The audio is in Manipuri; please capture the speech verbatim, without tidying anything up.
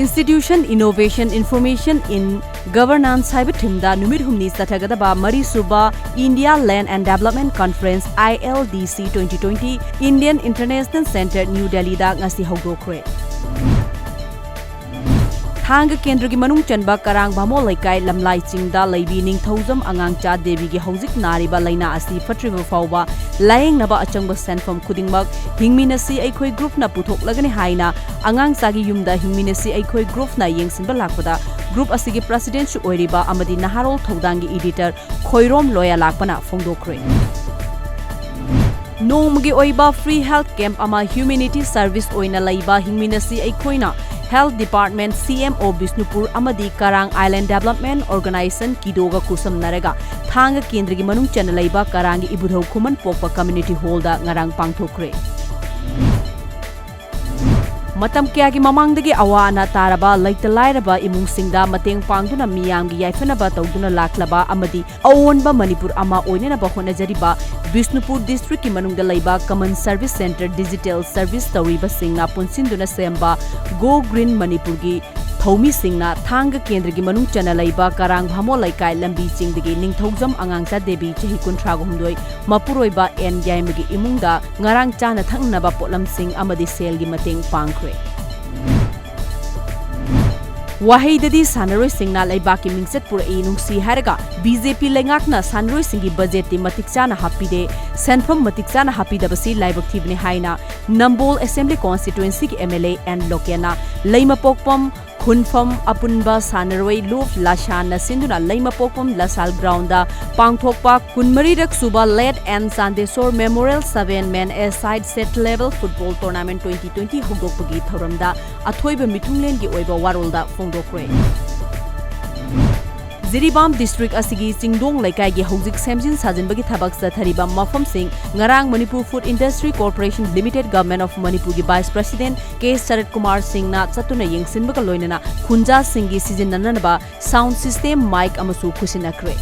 Institution Innovation Information in Governance ꯍꯥꯏꯕ ꯊꯤꯝꯗ ꯅꯨꯃꯤꯠ ꯍꯨꯝꯅꯤ ꯆꯠꯊꯒꯗꯕ ꯃꯔꯤꯁꯨꯕ India Land and Development Conference, I L D C twenty twenty, Indian International Center, New Delhi ꯗ ꯉꯁꯤ ꯍꯧꯗꯣꯛꯈ꯭ꯔꯦ꯫ ꯊꯥꯡꯒ ꯀꯦꯟꯗ꯭ꯔꯒꯤ ꯃꯅꯨꯡ ꯆꯟꯕ ꯀꯔꯥꯡ ꯚꯥꯃꯣꯜ ꯂꯩꯀꯥꯏ ꯂꯝꯂꯥꯏ ꯆꯤꯡꯗ ꯂꯩꯕꯤ ꯅꯤꯡꯊꯧꯖꯝ ꯑꯉꯥꯡꯆꯥ ꯗꯦꯕꯤꯒꯤ ꯍꯧꯖꯤꯛ ꯅꯥꯔꯤꯕ ꯂꯥꯏꯅꯥ ꯑꯁꯤ ꯐꯠꯇ꯭ꯔꯤꯕ ꯐꯥꯎꯕ ꯂꯥꯌꯦꯡꯅꯕ ꯑꯆꯪꯕ ꯁꯦꯟꯐꯝ ꯈꯨꯗꯤꯡꯃꯛ ꯍꯤꯡꯃꯤꯟꯅꯁꯤ ꯑꯩꯈꯣꯏ group ꯅ ꯄꯨꯊꯣꯛꯂꯒꯅꯤ ꯍꯥꯏꯅ ꯑꯉꯥꯡꯆꯥꯒꯤ ꯌꯨꯝꯗ ꯍꯤꯡꯃꯤꯟꯅꯁꯤ ꯑꯩꯈꯣꯏ group ꯅ ꯌꯦꯡꯁꯤꯟꯕ ꯂꯥꯛꯄꯗ group ꯑꯁꯤꯒꯤ president ꯁꯨ ꯑꯣꯏꯔꯤꯕ ꯑꯃꯗꯤ ꯅꯍꯥꯔꯣꯜ ꯊꯧꯗꯥꯡꯒꯤ editor ꯈꯣꯏꯔꯣꯝ ꯂꯣꯌꯥ ꯂꯥꯛꯄꯅ ꯐꯣꯡꯗꯣꯛꯈ꯭ꯔꯦ꯫ ꯅꯣꯡꯃꯒꯤ ꯑꯣꯏꯕ free health camp ꯑꯃ humanity service ꯑꯣꯏꯅ ꯂꯩꯕ ꯍꯤꯡꯃꯤꯟꯅꯁꯤ ꯑꯩꯈꯣꯏꯅ health department, C M O Bishnupur ꯑꯃꯗꯤ ꯀꯔꯥꯡ Island Development Organization ꯀꯤꯗꯣꯒ ꯈꯨꯠꯁꯝꯅꯔꯒ ꯊꯥꯡꯒ ꯀꯦꯟꯗ꯭ꯔꯒꯤ ꯃꯅꯨꯡ ꯆꯟꯅ ꯂꯩꯕ ꯀꯔꯥꯡꯒꯤ ꯏꯕꯨꯙꯧ ꯈꯨꯃꯟ ꯄꯣꯛꯄ community hall ꯗ ꯉꯔꯥꯡ ꯄꯥꯡꯊꯣꯛꯈ꯭ꯔꯦ꯫ ꯃꯇꯝ ꯀꯌꯥꯒꯤ ꯃꯃꯥꯡꯗꯒꯤ ꯑꯋꯥ ꯑꯅꯥ ꯇꯥꯔꯕ ꯂꯩꯇ ꯂꯥꯏꯔꯕ ꯏꯃꯨꯡꯁꯤꯡꯗ ꯃꯇꯦꯡ ꯄꯥꯡꯗꯨꯅ ꯃꯤꯌꯥꯝꯒꯤ ꯌꯥꯏꯐꯅꯕ ꯇꯧꯗꯨꯅ ꯂꯥꯛꯂꯕ ꯑꯃꯗꯤ ꯑꯑꯣꯟꯕ ꯃꯅꯤꯄꯨꯔ ꯑꯃ ꯑꯣꯏꯅꯅꯕ ꯍꯣꯠꯅꯖꯔꯤꯕ ꯕꯤꯁꯅꯨꯄꯨꯔ district ꯀꯤ ꯃꯅꯨꯡꯗ ꯂꯩꯕ common service center digital service ꯇꯧꯔꯤꯕꯁꯤꯡꯅ ꯄꯨꯟꯁꯤꯟꯗꯨꯅ ꯁꯦꯝꯕ Go Green ꯃꯅꯤꯄꯨꯔꯒꯤ ꯊꯧꯃꯤꯁꯤꯡꯅ ꯊꯥꯡꯒ ꯀꯦꯟꯗ꯭ꯔꯒꯤ ꯃꯅꯨꯡ ꯆꯟꯅ ꯂꯩꯕ ꯀꯔꯥꯡ ꯚꯥꯃꯣꯜ ꯂꯩꯀꯥꯏ ꯂꯝꯕꯤ ꯆꯤꯡꯗꯒꯤ ꯅꯤꯡꯊꯧꯖꯝ ꯑꯉꯥꯡꯆꯥ ꯗꯦꯕꯤ ꯆꯍꯤ ꯀꯨꯟꯊ꯭ꯔꯥ ꯍꯨꯝꯗꯣꯏ ꯃꯄꯨꯔꯣꯏꯕ ꯑꯦꯟ ꯌꯥꯏꯃꯒꯤ ꯏꯃꯨꯡꯗ ꯉꯔꯥꯡ ꯆꯥꯅ ꯊꯛꯅꯅꯕ ꯄꯣꯠꯂꯝꯁꯤꯡ ꯑꯃꯗꯤ ꯁꯦꯜꯒꯤ ꯃꯇꯦꯡ ꯄꯥꯡꯈ꯭ꯔꯦ꯫ ꯋꯥꯍꯩꯗꯗꯤ ꯁꯥꯟꯅꯔꯣꯏꯁꯤꯡꯅ ꯂꯩꯕꯥꯛꯀꯤ ꯃꯤꯡꯆꯠ ꯄꯨꯔꯛꯏ ꯅꯨꯡꯁꯤ ꯍꯥꯏꯔꯒ B J P ꯂꯩꯉꯥꯛꯅ ꯁꯥꯟꯅꯔꯣꯏꯁꯤꯡꯒꯤ budget ꯇꯤ ꯃꯇꯤꯛ ꯆꯥꯅ ꯍꯥꯞꯄꯤꯗꯦ, ꯁꯦꯟꯐꯝ ꯃꯇꯤꯛ ꯆꯥꯅ ꯍꯥꯞꯄꯤꯗꯕꯁꯤ ꯂꯥꯏꯕꯛ ꯊꯤꯕꯅꯤ ꯍꯥꯏꯅ ꯅꯝꯕꯣꯜ Assembly Constituency ꯒꯤ M L A N ꯂꯣꯀꯦꯟꯅ ꯂꯩꯃꯄꯣꯛꯄꯝ ꯈꯨꯟꯐꯝ ꯑꯄꯨꯟꯕ ꯁꯥꯟꯅꯔꯣꯏ ꯂꯨꯞ ꯂꯁꯥꯟꯅ ꯁꯤꯟꯗꯨꯅ ꯂꯩꯃꯄꯣꯛꯄꯝ ꯂꯁꯥꯜ ground ꯗ ꯄꯥꯡꯊꯣꯛꯄ ꯀꯨꯟꯃꯔꯤꯔꯛ ꯁꯨꯕ Late N ꯆꯥꯟꯗꯦꯁꯣꯔ Memorial seven man a side state level football tournament twenty twenty ꯍꯧꯗꯣꯛꯄꯒꯤ ꯊꯧꯔꯝꯗ ꯑꯊꯣꯏꯕ ꯃꯤꯊꯨꯡꯂꯦꯟꯒꯤ ꯑꯣꯏꯕ ꯋꯥꯔꯣꯜꯗ ꯐꯣꯡꯗꯣꯛꯈ꯭ꯔꯦ꯫ ꯖꯤꯔꯤꯕꯥꯝ district ꯑꯁꯤꯒꯤ ꯆꯤꯡꯗꯣꯡ ꯂꯩꯀꯥꯏꯒꯤ ꯍꯧꯖꯤꯛ ꯁꯦꯝꯖꯤꯟ ꯁꯥꯖꯤꯟꯕꯒꯤ ꯊꯕꯛ ꯆꯠꯊꯔꯤꯕ ꯃꯐꯝꯁꯤꯡ ꯉꯔꯥꯡ Manipur Food Industry Corporation Limited, Government of Manipur ꯒꯤ Vice President K ꯁꯔꯠ ꯀꯨꯃꯥꯔ ꯁꯤꯡꯅ ꯆꯠꯇꯨꯅ ꯌꯦꯡꯁꯤꯟꯕꯒ ꯂꯣꯏꯅꯅ ꯈꯨꯟꯖꯥꯁꯤꯡꯒꯤ ꯁꯤꯖꯤꯟꯅꯅꯕ sound system, mic ꯑꯃꯁꯨ ꯈꯨꯠꯁꯤꯟꯅꯈ꯭ꯔꯦ꯫